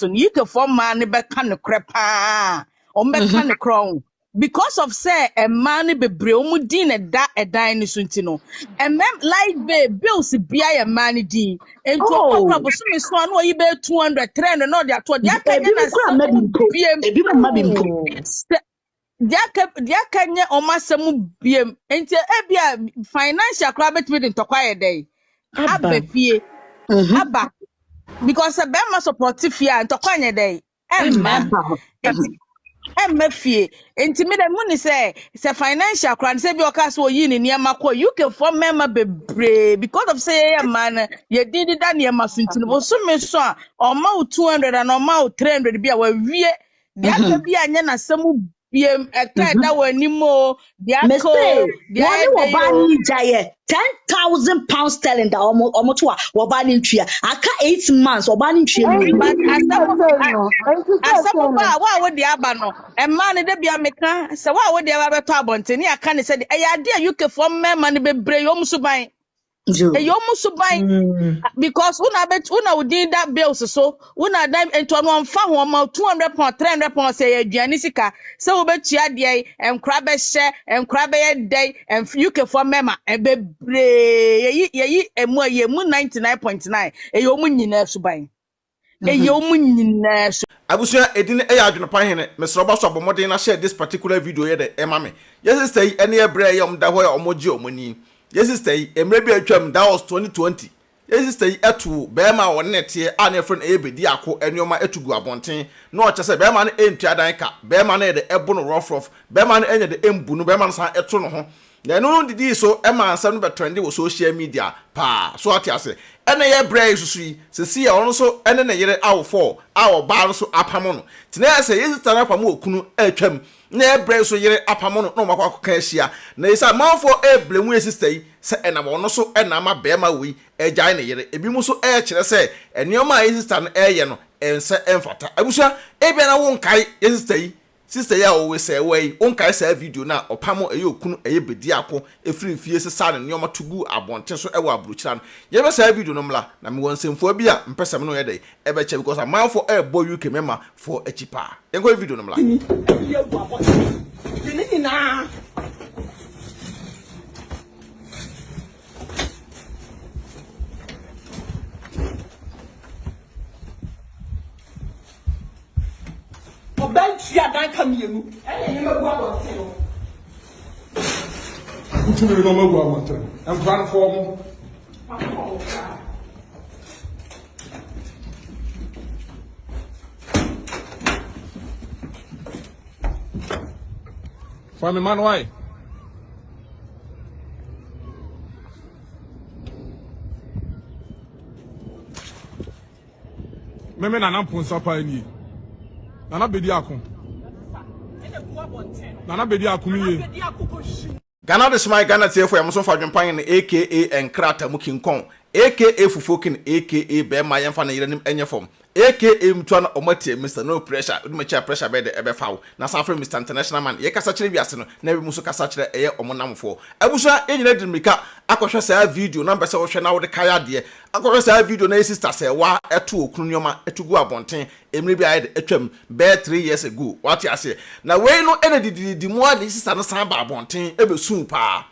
So no UK foɔ mmaa no bɛka nokorɛ paa. Wɔn bɛka nokorɛ ɔho. Because of sɛ mmaa no bebree wɔn din na ɛda ɛdan no so nti no, mmɛm light bill bills bia yɛ mmaa no din. Nti ɔkɔ Oh. kora bosome so a na ɔyi bɛyɛ 200, 300 na ɔde ato hɔ. Deɛ aka Ebi nyɛ mu kora mma bi n'asɛm mpo. biem. Ebi mu mma bi mpo. Sɛ deɛ aka nyɛ ɔmo asɛm biem. Nti ebia financial koraa bɛtumi de ntɔkwa ayɛ dɛn aba Aba. fie aba because sɛ bɛrima support fie a ntɔkwa nyɛ dɛn ɛmma. Ɛmma. Nti ɛmma fie. Nti mi dɛ mu ni sɛ financial koraa no sɛ bi ɔka sɛ oyi ne nneɛma kɔ UK foɔ mmarima bebree because of sɛ yɛyɛ mmaa no yɛdin deda nneɛma so nti no bosome so a ɔma wo 200 and ɔma wo 300 bi a wawie deɛ aka bi a nyɛ n'asɛm biem ɛka ɛda wɔ anim o deɛ aka Mese o deɛ wɔne ayɛ dɛ wɔbaa o. no gyaeɛ £10,000 sterling da ɔmo ɔmo to a wɔbaa no ntua aka 8 months ɔbaa no ntua mu. But asɛm no nti sɛ asɛm ba a wo a wode aba no mmaa no da bia meka sɛ wo a wode aba bɛtɔ abɔnten ne aka ne sɛ de ɛyɛ ade a UK foɔ mmarima no bebree yɛ ɔmo so ban ɛyɛ ɔmo so ban because wona bɛ wona wo din da bills so wona da nti ɔno ɔmfa ho ɔma £200, £300 sɛ ɛyɛ aduane sika sɛ wobɛtua deɛ yi nkora bɛhyɛ nkora bɛyɛ dɛn ɛnf UK foɔ mmarima bebree yɛyi emu a yɛ mu 99.9 ɛyɛ ɔmo nyinaa so ban ɛyɛ ɔmo nyinaa so. Abusua edin ɛyɛ Adwene Hene. Mesrɛ ɔba so abɔ mmɔden na share this particular video yɛ dɛ ɛma me. Yɛ sister yi ɛne ɛbrɛ yɛ ɔmo da hɔ yɛ ɔmo gye ɔmo ni. Yɛ sister yi mmerɛ bi atwam, that was 2020. Yɛ sister yi ɛto bɛrima a ɔne ne teɛ a ne yɛfrɛ no ɛyɛ Bedi Ako nneɛma ɛto gu abɔnten na ɔkyɛ sɛ bɛrima no ɛntua dan ka, bɛrima no yɛ de ɛbo no rough rough, bɛrima no ɛnyɛ de ɛmbu no, bɛrima no san ɛto ne ho na ɛno no didi so ɛma nsɛm no bɛtrend wɔ social media paa so ate ase. Ɛna yɛ brɛ yi soso yi sisi a ɔno nso ɛne ne yere awofo a ɔbaa no so apam no tena yɛ sɛ yɛ sister no apam okunu ɛtwam na yɛ brɛ so yere apam no na ɔmo akɔ akɔka ahyia na yɛ sɛ amanfoɔ ɛɛblame yɛ sister yi sɛ ɛnam ɔno so ɛna ama bɛrima wei ɛgyae ne yere. Ebi mu nso ɛɛkyerɛ sɛ nneɛma a yɛ sister no ɛɛyɛ no ɛnsɛ ɛmfata. Abusua, ebia na wo nkae yɛ sister yi a ɔwɔ sɛ ɛwɔ yi wo nkae saa video no a ɔpam ɛyɛ okunu ɛyɛ Bedi Ako efiri fie sesa ne nneɛma to gu abɔnten so ɛwɔ aburokyira no. Yɛbɛ saa video no mmla na mewɔ nsɛmfua bi a mpɛ sɛm no yɛ dɛ ɛbɛkyɛ because amanfoɔ ɛɛbɔ UK mɛma foɔ akyi paa. Yɛnkɔ video no mmla. Ɛbi agu abɔnten de ne nyinaa. Ɔbaa ntua dan ka mmienu ɛna nneɛma gu abɔnten no. Wotumi de nneɛma gu abɔnten nkora no fɔɔ mo. Fa me ma no ayɛ. Meme Nana Mponsa paa nie. Nana Bedi Ako. Nana Bedi Ako mi ye. Ghana de soma Ghana tiefo yɛ mo so fa dwempan no aka nkrata mu King Kong aka Fufuo King aka bɛrima yɛmfa ne yere nim ɛnyɛ fam aka mtua na ɔmo atie Mr No Pressure wodi m'akyi a pressure bɛyɛ dɛ ɛbɛfa wo na san frɛ Mr International Man. Yɛkasa kyerɛ wiase no na ebi mu nso kasa kyerɛ ɛyɛ ɔmo namfoɔ. Abusua, yɛn nyinaa di mmirika akɔhwɛ saa video na mpɛ sɛ wohwɛ na wode kae adeɛ akɔhwɛ saa video na yɛ sister sɛ wa ɛto okunu nneɛma ɛto gu abɔnten mmerɛ bi ayɛ de atwam bɛyɛ 3 years ago. Wate aseɛ na wei no ɛna didididi mu a ne sister no san ba abɔnten ɛbɛsuu paa.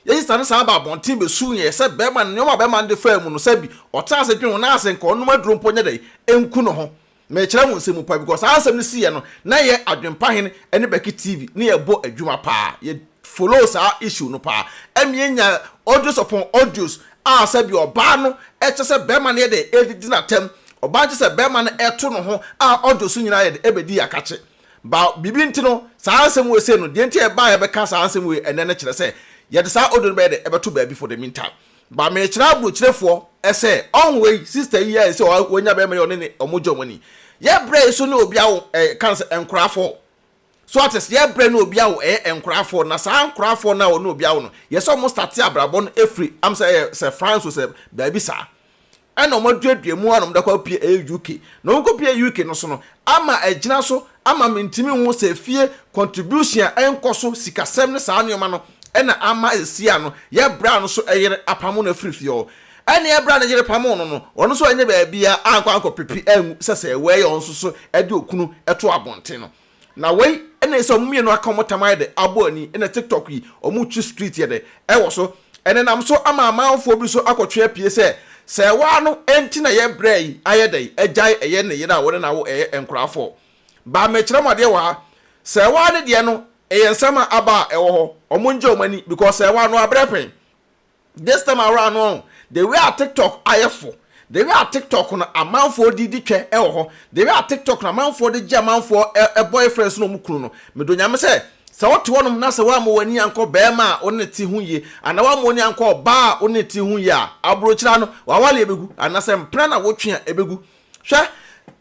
Yɛ sister no san ba abɔnten bɛsuu yɛ sɛ bɛrima no nneɛma a bɛrima no de faa mu no sɛ bi ɔtena ase dwen ho na ase nka ɔnom aduro mpo nyɛ dɛ ɛnku ne ho. Mɛkyerɛ mo nsɛm mu pa because saa nsɛm no siiɛ no na yɛ Adwempa Hene ne Bɛki TV ne yɛbɔ adwuma paa. Yɛ follow saa issue no paa ɛmi yɛnya audios upon audios a sɛ bi ɔbaa no ɛkyɛ sɛ bɛrima no yɛ dɛ ɛdidi n'atɛm, ɔbaa no kyɛ sɛ bɛrima no ɛto ne ho a audios nyinaa yɛ de ɛbɛdi akakye ba biribi. Nti no saa nsɛm wei sei no deɛ nti ɛbaa yɛbɛka saa nsɛm wei ɛnɛ no kyerɛ sɛ yɛde saa audio no bɛyɛ dɛ ɛbɛto baabi for the meantime ba mekyerɛ aburokyerefoɔ ɛsɛ ɔn wei sister yi a ɛsɛ wɔnya bɛrima yi ɔne ne ɔmo gye ɔmo ani yɛbrɛ yi so ne obi awo ɛɛ kan sɛ nkorafoɔ so ate sɛ yɛbrɛ ne obi awo ɛyɛ nkorafoɔ na saa nkorafoɔ no a ɔne obi awo no yɛsɛ ɔmo start abrabɔ no efiri am sɛ ɛyɛ sɛ France o sɛ baabi saa ɛna ɔmo aduadua mu a na ɔmo de akɔ pie ɛyɛ UK na ɔmo kɔ pie UK no so no ama ɛgyina so ama mintimi ho sɛ fie contribution a ɛnkɔ so sikasɛm ne saa nneɛma no ɛna ama esi ano yɛbrɛ ano so ɛyere apam no afiri fie hɔ. Ɛnneɛ berɛ a ne yere pamoo no no, ɔno nso annya baabiara ankɔ ankɔpepe angu sɛ sɛ wei a ɔno nso so de okunu to abɔnten no. Na wei na ɛsɛ wɔn mmienu aka wɔn tam ayɛ dɛ abɔ ani na TikTok yi wɔn retwi street yɛ dɛ ɛwɔ so. Ɛnenam so ama amanfoɔ bi nso akɔtwe apue sɛ sɛ waa no nti na yɛ brɛ yi ayɛ dɛ agyae ɛyɛ ne yere a wɔne no awo ɛyɛ nkorafoɔ. Baa mekyerɛ mo adeɛ wɔ ha sɛ waa ne deɛ no ɛyɛ nsɛm a aba a ɛwɔ hɔ wɔn ngye wɔn ani because sɛ waa no abrɛ pɛn. This time around no, the way a TikTok ayɛ fo, the way a TikTok no amanfoɔ de di twɛ wɔ hɔ, the way a TikTok no amanfoɔ de gye amanfoɔ ɛ boyfriends ne wɔn kunu no, medɔ Nyame sɛ, sɛ wote hɔnom na sɛ woamma w'ani ankɔ barima a wo ne no te ho yie anaa woamma w'ani ankɔ ɔbaa a wo ne no te ho yie a, aburokyire ano, w'awaleɛ bɛgu, anaasɛ mpena na wotwe a ɛbɛgu. Hwɛ,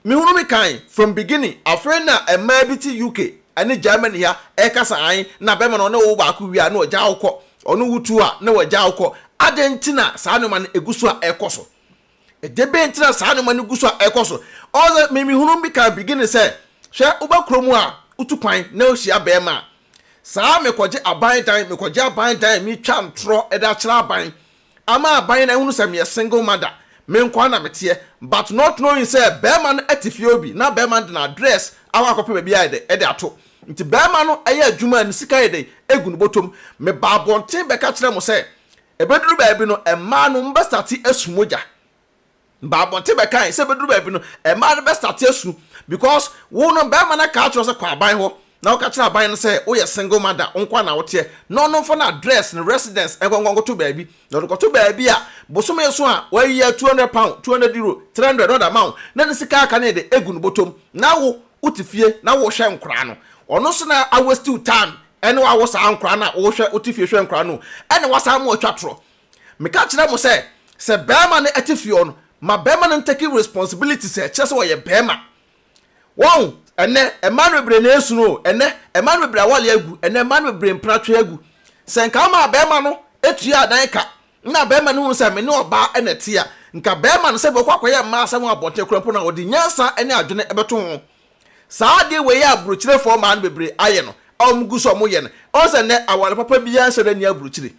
mehunu me kan from beginning, afei na mmaa bi te UK ne Germany ha ɛkasa ae na bɛma no ɔne wo baako wie a na ɔgyaa wo kɔ, ɔne wo tu a na wagyaa wo kɔ, adɛn nti na saa nneɛma no ɛgu so a ɛkɔ so? Ɛde bɛn nti na saa nneɛma no gu so a ɛkɔ so? Ɔsɛ me mehunu me kan beginning sɛ, hwɛ woba kurom a wotu kwan na wohyia bɛrima a, saa mekɔgye aban dan, mekɔgye aban dan, metwa ntorɔ de akyerɛ aban, Ama aban no ahunu sɛ meyɛ single mother, me nkoa na meteɛ, but not knowing sɛ bɛɛma no te fie hɔ bi na bɛɛma no de n'address akɔ akɔpɛ baabi ayɛ dɛ de ato. Nti bɛɛma no yɛ adwuma a ne sika yɛ dɛn egu ne bɔtɔm. Meba abɔnten bɛka kyerɛ mo sɛ ɛbɛduru baabi no mmaa no mobɛstarte asu mogya. Ba abɔnten bɛkae sɛ bɛduru baabi no mmaa no bɛstarte asu because wo no bɛrima no aka akyerɛ wo sɛ kɔ aban hɔ na woka kyerɛ aban no sɛ woyɛ single mother wo nkoa na woteɛ na ɔno mfa no address ne residence nkɔ nkɔ nkɔto baabi na ɔde kɔto baabi a bosome so a wayi a £200 €200 300 na ɔde ama wo na ne sika aka no yɛ de egu ne bɔtɔm na wo wote fie na wohwɛ nkoraa no ɔno nso na a waste wo time ɛne wawo saa nkoraa no a wohwɛ wote fie hwɛ nkoraa no ɛna wasan ma watwa torɔ Meka kyerɛ mo sɛ, sɛ barima no te fie hɔ no, ma barima no ntake responsibility sɛ ɛkyerɛ sɛ ɔyɛ barima. Wɔn, ɛnɛ, mmaa no bebree na ɛresu no o, ɛnɛ, mmaa no bebree awale agu, ɛnɛ, mmaa no bebree mpena twe agu. Sɛ nka womaa barima no tua adan ka, na barima no hunu sɛ me ne ɔbaa na ɛte a, nka barima no sɛ bɛkɔ akɔyɛ mmaa asɛm wɔ abɔnten koraa mpo no a, ɔde nyansa ne adwene bɛto ho. Saa adeɛ wei a aburokyirefoɔ mmaa no bebree ayɛ no, a wɔgu so a wɔyɛ no, ɔhu sɛ nnɛ aware papa biara nhyɛ da nni aburokyire.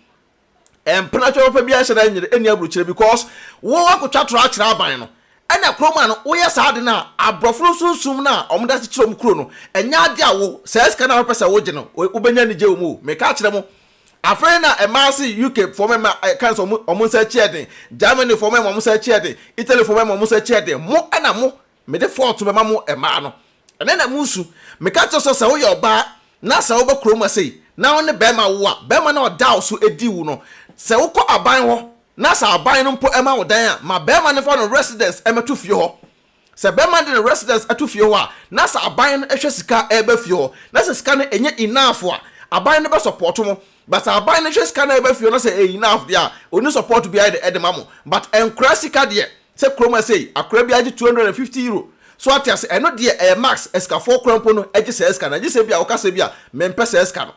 Mpena twɛ papa biara nhyɛ da nyere ɛnni aburokyire because wo akotwa toro akyerɛ aban no ɛna kurom a no woyɛ saa ade no a aborɔfo no sunsum no a wɔn de akyekyere wɔn kuro no ɛnyɛ ade a wo saa sika no a wopɛ sɛ wogye no wobɛnya anigye wɔ mu o meka akyerɛ mo afei na mmaa se UK foɔ mɛma ɛka sɛ wɔn wɔn nsa akyi ɛden Germany foɔ mɛma wɔn nsa akyi ɛden Italy foɔ mɛma wɔn nsa akyi ɛden mo ɛna mo Mede fault bɛma mo mmaa no. Ɛnɛ na monsu. Meka kyerɛ sɛ sɛ woyɛ ɔbaa na sɛ woba kurom ha sei na wo ne barima wo a, barima no a ɔda wo so di wo no, sɛ wokɔ aban hɔ na sɛ aban no mpo ma wo dan a, ma barima no mfa no residence mmɛto fie hɔ. Sɛ barima no de ne residence to fie hɔ a, na sɛ aban no hwɛ sika a ɛreba fie hɔ na sɛ sika no ɛnyɛ enough a, aban no bɛ support mo. But sɛ aban no hwɛ sika no a ɛreba fie hɔ na sɛ ɛyɛ enough deɛ a, ɔnni support biara de ma mo. But nkora sika deɛ, Sɛ kurom ha sei, akora biara gye €250. So ate ase? Ɛno deɛ ɛyɛ max, asikafoɔ koraa mpo no gye saa sika no. Agye sɛ ebia woka sɛ ebia mempɛ saa sika no.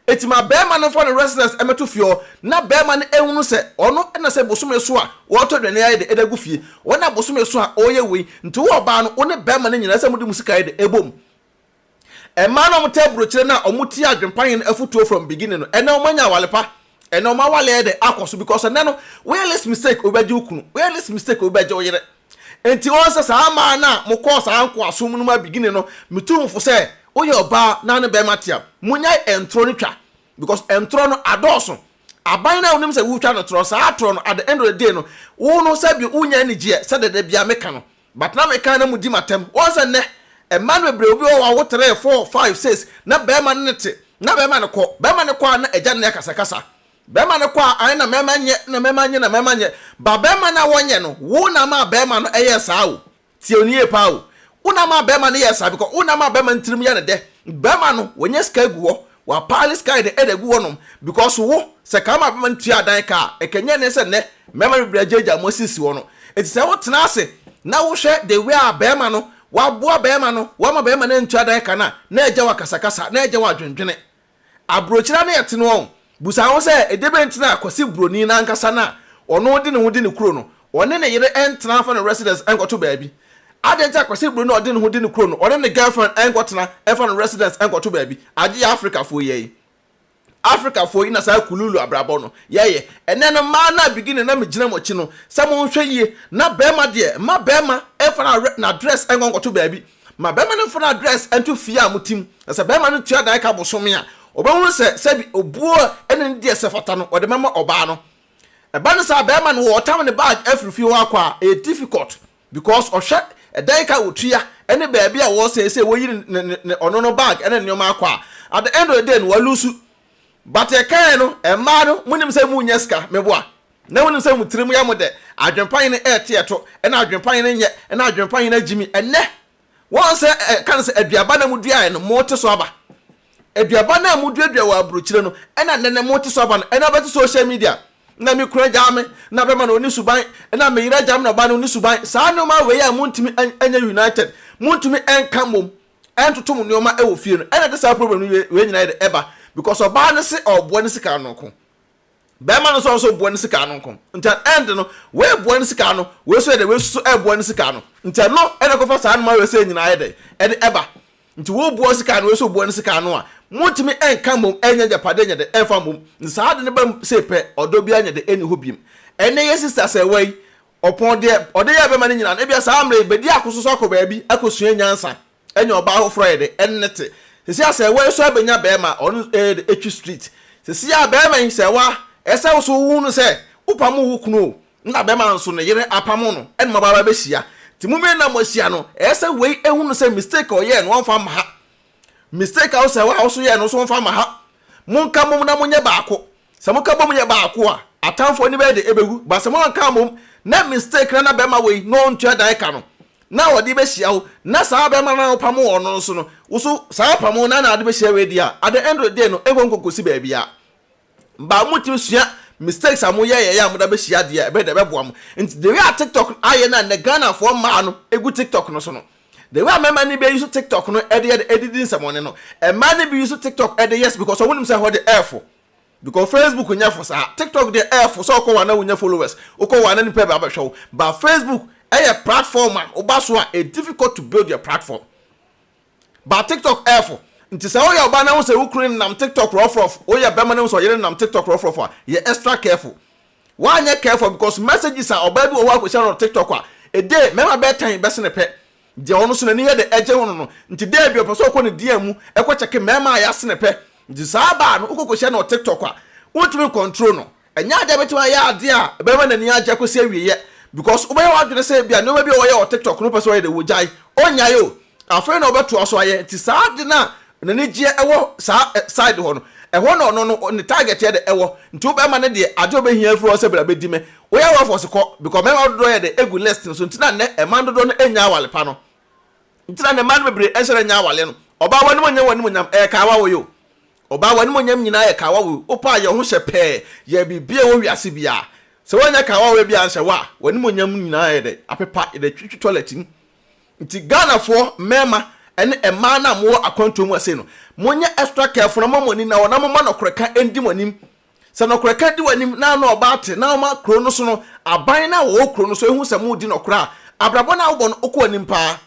Enti ma barima no mfa ne residence mmɛto fie hɔ na barima no nhunu sɛ ɔno na sɛ bosome so a ɔretɔ aduane ayɛ dɛ de agu fie, ɔno na bosome so a ɔreyɛ wei. Nti wo ɔbaa no, wo ne barima no nyinaa ɛsɛ sɛ mode mo sika yɛ dɛ bom. Mmaa no a wɔte aburokyire no a wɔtie adwempa hene afutuo from beginning no, ɛnɛ wɔn anya awale pa. Ɛnɛ wɔn awale ayɛ dɛ akɔ so because ɛnɛ no woyɛ least mistake obi bɛgye wo kunu, woyɛ least mistake obi bɛgye wo yere. Nti wɔn sɛ saa mmaa no a mokɔɔ saa nkoasom no mu a beginning no, metu mo fo sɛ woyɛ ɔbaa na ne bɛrima te a, monyae ntorɔ no twa because ntorɔ no adɔɔso. Aban no a wonim sɛ wotwa no torɔ, saa torɔ no at the end of the day no, wo no sɛbi wonya anigyeɛ sɛdeɛ da biara meka no. But na meka na mudi m'atɛm. Woahu sɛ nnɛ, mmaa no bebree, obi wɔ hɔ a wawo three, four, five, six, na barima ne no te, na barima no kɔ. Barima no kɔ a na agya ne no akasakasa. Barima no kɔ a, ae na mmarima nyɛ, na mmarima nyɛ, na mmarima nyɛ. But barima no a wɔnyɛ no, wo na ama barima no yɛɛ saa o. Tie no yie paa o. Wo na ama barima no yɛɛ saa because wo na ama barima no tirim yɛ no dɛ. Barima no, wanya sika agu hɔ, Wapaale sika yɛ dɛ ɛde agu hɔ nom because wo sɛ ka ma bɛma no tua adan ka a ɛka nyɛ ne sɛ nnɛ mmarima bebree agyaagyaa mu asisi hɔ no. Nti sɛ wo tena ase na wo hwɛ the way a barima no waboa barima no wama barima no antua adan ka no a na agya wo akasakasa na agya wo adwendwene. Abrokyire ano yɛ tene wɔn. Busa ho sɛ ɛdeɛ bɛn nti na Kwasi broni no ankasa no a ɔno de ne ho di ne kuro no ɔne ne yere ntena mfa ne residence nkɔto baabi? Adɛn nti na Kwasi Broni a ɔde ne ho di ne kuro no ɔne ne girlfriend nkɔtena mfa ne residence nkɔto baabi? Agye yɛ Africafoɔ yi ai. Africafoɔ yi na saa kululu abrabɔ no yɛyɛ. Ɛnɛ no mmaa no a beginning na megyina mo akyi no sɛ monhwɛ yie na barima deɛ mma barima mfa n'address nkɔ nkɔto baabi. Ma barima no mfa n'address nto fie a mote mu. Na sɛ barima no tua dan ka bosome a, ɔbɛhunu sɛ sɛbi obuo ne ne deɛ sɛ fata no ɔde bɛma ɔbaa no. Ɛba no saa barima no wɔtam ne bag afiri fie hɔ akɔ a ɛyɛ difficult. Because ɔhwɛ ɛdan ka otua ɛne baabi a wɔsɛ sɛ wɔyi ne ne ne ɔno no bag ɛne nneɛma akɔ a, at the end of the day no walusu. But ɛkae no mmaa no monim sɛ mo nya sika meboa na monim sɛ mo tirim yɛ mo dɛ, adwempa yene ɛɛte ɛto ɛna adwempa yene nyɛ ɛna adwempa yene agyimi. Ɛnɛ wɔn sɛ ɛka no sɛ aduaba na mo duaeɛ no mo te so aba. Aduaba na mo duadua wɔ aburokyire no ɛna nnɛ mo te so aba no ɛna bɛte social media na me kura gyaa me na bɛma na oni suban na me yere gyaa me na ɔbaa no oni suban. Saa nneɛma wei a montumi nyɛ united, montumi nka mmom ɛntoto mo nneɛma ɛwɔ fie no ɛna de saa problem no wei nyinaa yɛ de ɛba, because ɔbaa no se ɔboa ne sika no ko, bɛrima no nso ɔnso boa ne sika no nko. Nti end no wei boa ne sika no, wei nso yɛ de wei nso ɛboa ne sika no. Nti ɛno ɛna kɔfa saa nneɛma wei sɛ nyinaa yɛ de ɛde ɛba. Nti wo boa sika no, wei nso boa ne sika no a montumi ɛnka mmom ɛnyɛ agyapadeɛ nyɛ de ɛmfa mmom. Nti saa de ne ba se pɛ ɔdɔ bi anyɛ de ɛni hɔ biem. Ɛnɛ yɛ sister sɛ wei ɔpɔn deɛ ɔde yɛ bɛma no nyinaa no, ebia saa mmerɛ yi bɛdi akoso so akɔ baabi akɔsua nyansa ɛnyɛ ɔbaa foforɔ yɛ de ɛne te sisi a sɛ wei so abɛnya bɛrima ɔno ɛyɛ de etwi street. Sisi a bɛrima yi sɛ wa ɛsɛ wo so wo no sɛ wopam wo kunu o na bɛrima nso ne yere apam no ɛna mo aba bɛhyia. Nti mo mmienu na mo ahyia no, ɛyɛ sɛ wei ehu no sɛ mistake a ɔyɛɛ no wɔmfa ma ha, mistake a wosɛ wa a woso yɛɛ no nso wɔmfa ma ha. Monka mom na monyɛ baako. Sɛ moka bom yɛ baako a, atamfoɔ ni bɛyɛ de ɛbɛgu ba. Sɛ moanka mom na mistake na bɛrima wei na ɔntua dan ka no na ɔde bɛhyia wo na saa bɛrima no a wopam wɔ no nso no wo so saa pam na na ade bɛhyia wei deɛ a, at the end of the day no ɛnkɔ nkɔkɔsi baabi a ba motumi sua mistakes a moyɛ yɛyɛ a moda bɛhyia deɛ ɛbɛyɛ dɛ ɛbɛboa mo. Nti the way a TikTok ayɛ no a nnɛ Ghanafoɔ mmaa no ɛgu TikTok no so no, the way a mmarima no bi ayi so TikTok no ɛde yɛ ɛdidi nsɛmɔne no, mmaa no bi yi so TikTok ɛde yes, because ɔmo nim sɛ ɛhɔ de ɛɛfo, because Facebook nyɛ fo saa. TikTok deɛ ɛɛfo sɛ ɔkɔ wa na wonya followers, wokɔ wa na nipa bɛ abɛhwɛ wo. But Facebook ɛyɛ platform a woba so a it's difficult to build your platform, but TikTok ɛɛfo. Nti sɛ woyɛ ɔbaa na wo sɛ wo kunu nam TikTok rɔfrɔf, woyɛ bɛrima na wo sɛ ɔyere nam TikTok rɔfrɔf a, yɛ extra careful. Woanyɛ careful, because messages a ɔbaa bi wɔ hɔ akɔhyia no TikTok a ɛde mmarima bɛɛ tan bɛsene pɛ deɛ ɔno so n'ani yɛ de ɛgye ho no. Nti dee bi ɔpɛ sɛ ɔkɔ ne DM mu ɛkɔ kyɛke mmarima a yɛasene pɛ. Nti saa baa no wokɔ kɔhyia no wɔ TikTok a, wontumi control no. Ɛnyɛ adeɛ bɛtumi ayɛ adeɛ a ɛbɛma n'ani agye akɔsi awieɛ, because wobɛyɛ w'adwene sɛ bi a nneɛma bi a wɔyɛ wɔ TikTok no wopɛ sɛ ɔyɛ de wogyae, ɔnyae o, afei na ɔbɛtoa so ayɛ. Nti saa ade no a n'ani gyeɛ ɛwɔ saa side hɔ no, ɛhɔ na ɔno no ne target yɛ de ɛwɔ. Nti wo bɛrima no deɛ adeɛ a ɔbɛhia afiri hɔ sɛ bra bɛdi me woyɛ rɔfɔs kɔ, because mmarima dodoɔ yɛ de egu list no so. Nti na nnɛ mmaa dodoɔ no nya awale pa no, nti na nnɛ mmaa no bebree ɛnhyɛ dɛ nya awale no. Ɔbaa w'anim onyam, w'anim onyam ɛyɛ kaawa wɔ yɛ o. Ɔbaa w'anim onyam nyinaa yɛ kaawa wɔ wopɛ a yɛ ho hyɛ pɛɛ yɛ biribi a ɛwɔ wiase biara sɛ woanyɛ kaawa wɔ bi anhyɛ wɔ a, w'anim onyam nyinaa yɛ dɛ apepa yɛ dɛ twitwi toilet mu. Nti Ghanafoɔ mmarima ne mmaa no a mowɔ akwantuo mu ase no, monyɛ extra careful na momma mo ani na hɔ na momma nɔkorɛ ndi mo anim. Sɛ nɔkorɛ ka di w'anim na na ɔbaa te na ɔma kuro no so no, aban no a wɔwɔ kuro no so ehu sɛ modi nɔkorɛ a, abrabɔ no a wobɔ no wokɔ anim paa,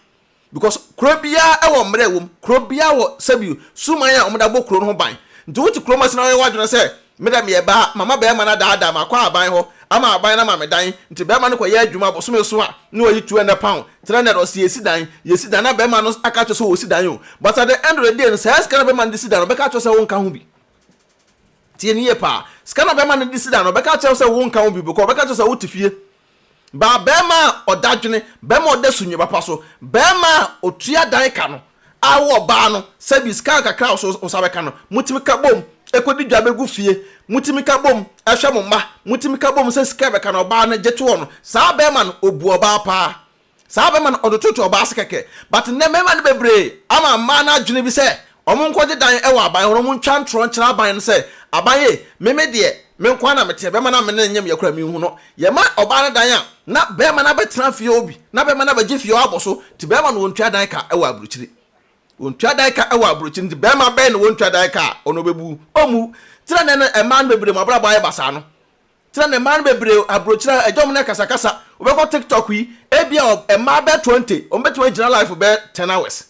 because kuro biara wɔ mmerɛ wɔ mu, kuro biara wɔ sɛbi suman a wɔde abɔ kuro no ho ban. Nti wote kurom ase na wɔyɛ w'adwene sɛ me dɛ meyɛ baa mama bɛrima no adaadaa ma akɔ aban hɔ ama aban no ama me dan. Nti bɛrima no kɔyɛ adwuma bosome so a na wayi £200, 300, ɔsi yɛsi dan, yɛsi dan, na bɛrima no aka kyerɛ sɛ wɔsi dan o. But at the end of the day no, saa sika na bɛrima no de si dan no, ɔbɛka kyerɛ sɛ wonka ho bi. Tie ne yie paa, sika na bɛrima no de si dan no, ɔbɛka kyerɛ sɛ wonka ho bi, because ɔbɛka kyerɛ sɛ wote fie. Baa bɛrima a ɔda dwene, bɛrima a ɔda sunye papa so, bɛrima a otua dan ka no a wɔ ɔbaa no sɛbi sika kakra a wo nsa bɛka no, mutumi ka bom ekɔdi dwa bɛgu fie, mutumi ka bom ɛhwɛ mo mma, mutumi ka bom sɛ sika bɛka no ɔbaa no gye toɔ no, saa bɛrima no obu ɔbaa paa. Saa bɛrima no ɔtototo ɔbaa ase kɛkɛ. But nnɛ mmarima no bebree ama mmaa no adwene bi sɛ ɔmo nkɔgye dan wɔ aban hɔ na ɔmo ntwa ntorɔ nkyerɛ aban no sɛ aban ye, meme deɛ me nko ara na mete, bɛrima no a me ne no nyem yɛ koraa menhu no. Yɛma ɔbaa no dan a, na bɛrima no abɛtena fie hɔ bi, na bɛrima no abɛgye fie hɔ abɔ so. Nti bɛrima no wɔntua dan ka wɔ aburokyire, wɔntua dan ka wɔ aburokyire. Nti bɛrima bɛn na wɔntua dan ka a ɔno ɔbɛbu? Ɔmmu. Tena nɛ no mmaa no bebree mo abrabɔ ayɛ basaa no. Tena ne mmaa no bebree aburokyire a ɛgya wɔn ne kasakasa. Wobɛkɔ TikTok yi, ebi a mmaa bɛɛ 20 wɔn bɛtumi agyina live bɛɛ 10 hours.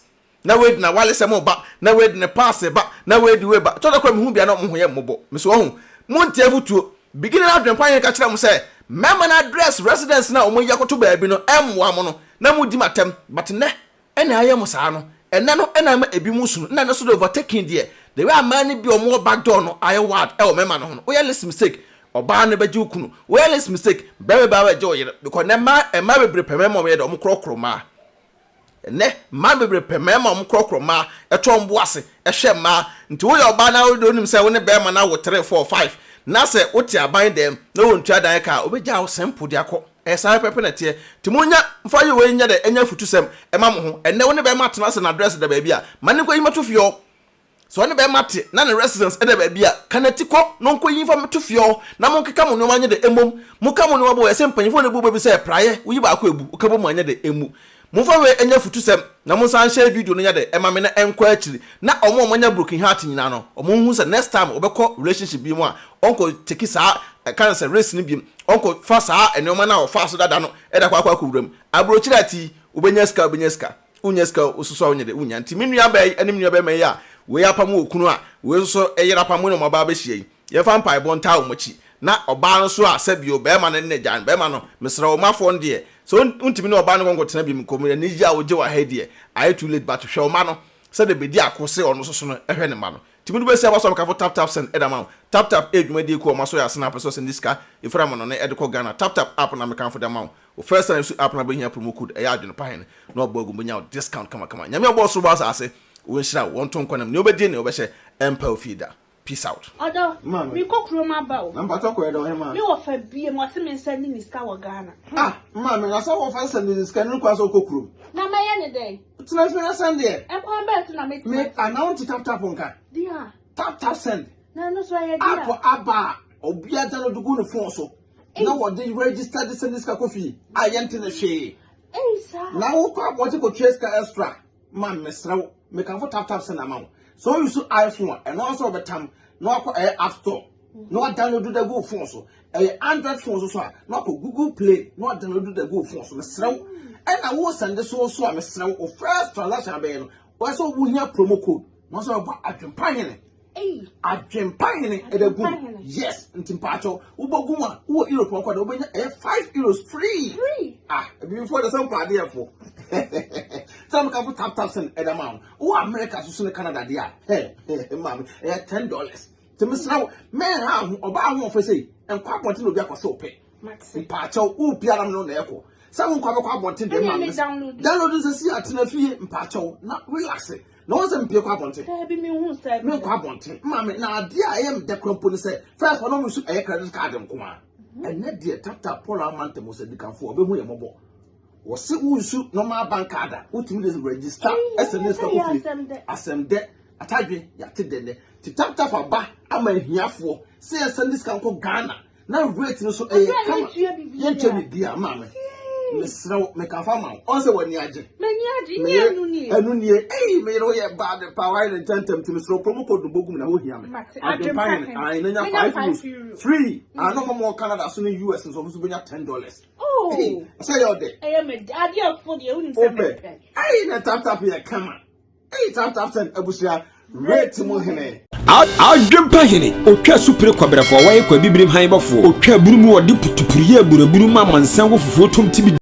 Na wei de n'awalesɛm ba, na wei de ne paase ba, na wei de wei ba. Tɔ da koraa mehu bia na ɔmo ho yɛ mmɔbɔ. Mesɛ wahu, montie afotuo. Beginning no adwempa hene ka kyerɛ mo sɛ mɛma no address residence no a ɔmo yi akɔto baabi no ɛmmoa mo no na modi m'atɛm but nnɛ ɛna ayɛ mo saa no ɛnɛ no ɛna ama ebi mo sunu nna no so de overtaking deɛ the way a mmaa no bi a ɔmo wɔ back door no ayɛ wild ɛwɔ mɛma no ho no woyɛ less mistake ɔbaa no bɛgye wo kunu woyɛ less mistake bɛrima baa bɛgye wo yere because nɛ mmaa mmaa bebree pɛ mɛma ɔmo yɛ dɛ ɔmo korɔkorɔ mmaa. Ɛnnɛ, mmaa bebree pɛ mmarima a wɔkorɔkorɔ mmaa, tɔ wɔn bo ase hwɛ mmaa. Nti woyɛ ɔbaa na wode wonim sɛ wo ne barima no awo three, four, five, na sɛ wote aban dɛm na wɔntua dan ka a, ɔbɛgyaa wo simple de akɔ. Ɛyɛ saa pɛpɛpɛ na ɛteɛ. Nti monya mfa yɛ wei nyɛ dɛ, ɛnyɛ afutusɛm mma mo ho. Ɛnnɛ wo ne barima atena ase na address da baabi a, ma no nkɔyi mmɛto fie hɔ. Sɛ ɔne bɛrima te na ne residence da baabi a, ka n'ati kɔ na ɔnkɔyi mfa mmɛto fie hɔ na monkeka mo nneɛma nyɛ dɛ mmom. Moka mo nneɛma bɔ, ɛsɛ mpanyimfoɔ na ɛbu bɛ bi sɛ, Praeɛ, woyi baako a ɛbu, woka bɔ mu a ɛnyɛ dɛ, ɛmmu. Momfa wei nyɛ afutusɛm na monsan nhyɛ video no nyɛ dɛ ɛma me na ɛnkɔ akyiri na wɔn a wɔanya broken heart nyinaa no, wɔnhu sɛ next time wɔbɛkɔ relationship bi mu a, ɔnkɔ take saa, ɛka no sɛ risk no biom, ɔnkɔ fa saa nneɛma no a ɔfaa so dada no de akɔ akɔ akɔwura mu. Aburokyire ati yi, wobɛnya sika a wobɛnya sika. Wonnya sika o, wososo a wonyɛ dɛ, wonnya. Nti me nua baa yi ne me nua barima yi a wei apam wɔ kunu a wei nso so yere apam ne wɔn aba abɛhyia yi, yɛmfa mpaebɔ ntaa wɔn akyi. Na ɔbaa no nso a sɛbio barima no ne no agyae no, barima no, mesrɛ wo, mmafoɔ no deɛ, sɛ wontumi ne ɔbaa no nkɔ nkɔtena biom, nkɔ mu, anigyeɛ a wogye wɔ ha yi deɛ, ayɛ too late, but hwɛ wo mma no sɛdeɛ bɛdi ako se ɔno nso so no hwɛ ne mma no. Nti mede bɛsi aba so a mekafo tap tap send de ama wo. Tap tap yɛ dwumadie kuo a wɔn aso yɛ asene a pɛ sɛ ɔsɛnde sika ɛfiri amanɔne de kɔ Ghana. Tap tap app na mekamfo de ama wo. Wo first time use app no abɛhia promo code ɛyɛ adwene pa hene na wabɔ agu bɛnya wo discount kamakama. Nyame a ɔbɔɔ soro bɔɔ asaase ɔnhyira wo, ɔnto nkwa nam, nea wobɛdie nea wobɛhyɛ ɛmpa wo fie da. Peace out. Ɔdɔ, mekɔ kurom aba o. Na mpakyɛw kɔyɛ dɛn ɔhemaa? Me wɔfa biem, ɔse me nsɛnde ne sika wɔ Ghana. Ah, maame, na sɛ wɔfa nsɛnde ne sika no kwan sɛ wokɔ kurom? Na mɛyɛ ne dɛn? Tena fie na sɛndeɛ. Ɛkwan bɛn so na mɛtumi Me, anaa wonte tap tap nka? Deɛ. Tap tap send. Na ɛno so ɛyɛ deɛ. App aba a obiara download gu ne phone so. Na wɔde register de send sika kɔ fie a yɛnte ne hwee. Ei saa. Na wokɔ abɔnten kɔtua sika extra. Ma mesrɛ wo, mekamfo tap tap send ama wo. Sɛ wo use iPhone a, ɛno ara sɛ wɔbɛtam na wakɔ ɛyɛ app store na wadownload da gu wo phone so. Ɛyɛ Android phone so so a, na wakɔ Google Play na wadownload da gu wo phone so. Mesrɛ wo. Ɛna wo send so so a, mesrɛ wo, wo first transaction abɛyɛ no, wɔyɛ sɛ wohia promo code. Na wɔsɛ wɔbɔ adwempa hene. Adwempa hene ɛda gu mu. Yes, nti mpaakyɛw, wobɔ gu mu a, wowɔ Europe nkɔ de wobɛnya ɛyɛ €5 free. Free. Ah, ebibifoɔ de sɛ mpa adeɛ fo. Sɛ meka fo tap tap send ɛda ma wo. Wowɔ America so so ne Canada deɛ a, hɛ, maame, ɛyɛ $10. Nti mesrɛ wo, mɛnha ho, ɔbaa ho ɔfɛ sei, nkɔ abɔnten na obi akɔ sɛ wopɛ. Mpaakyɛw, wo biara no na ɛkɔ. Sɛ wo nkɔ abɛkɔ abɔnten deɛ ma me. Download sɛ si atena fie, mpaakyɛw, na relax. Na wɔn sɛ mpie kɔ abɔnten. Daabi me hu sɛ. Me nkɔ abɔnten. Maame, na adeɛ a ɛyɛ me dɛ kora mpo ne sɛ, first ɔno nso ɛyɛ credit card nko ara. Ɛnɛ deɛ tap tap Paul ama ntɛm sɛ dikanfoɔ ɔbɛhu yɛ mmɔbɔ. Wɔse wo nsu normal bank card a wotumi de register ɛsɛ ne sika kɔ fie. Asɛm dɛ atadwe yɛate dɛ nɛ. Ti tap tap aba ama ahiafoɔ sɛ yɛsɛnde sika nkɔ Ghana na rate no so ɛyɛ kama. Yɛntua biribiara maame. Mesrɛ wo mekafa ma wo. Ɔn sɛ w'ani agye. M'ani agye nyɛ ɛno nie. Ɛno nie. Ei me yere woyɛ bad paa wayɛ ne ntɛntɛm nti mesrɛ wo promo code no bɔ gu mu na ho hia me. Adwempa hene. Ae na nya €5 free. Ano mɔmɔ Canada so ne US nso ɔmo nso bɛnya $10. Oh. Sɛ yɛ ɔdɛ. Ɛyɛ me dɛ. Adeɛ fo deɛ wonim sɛ mepɛ. Ɛyi na tap tap yɛ kama. Ɛyi tap tap send abusua rate mu hene. Adwempa hene, otwa supire kɔbrɛfoɔ, wɔyɛ kɔ abibirim han bɔfoɔ, otwa aburu mu ɔde putupuru yɛ aburaburu ma amansan wɔ fufuo tom tibi.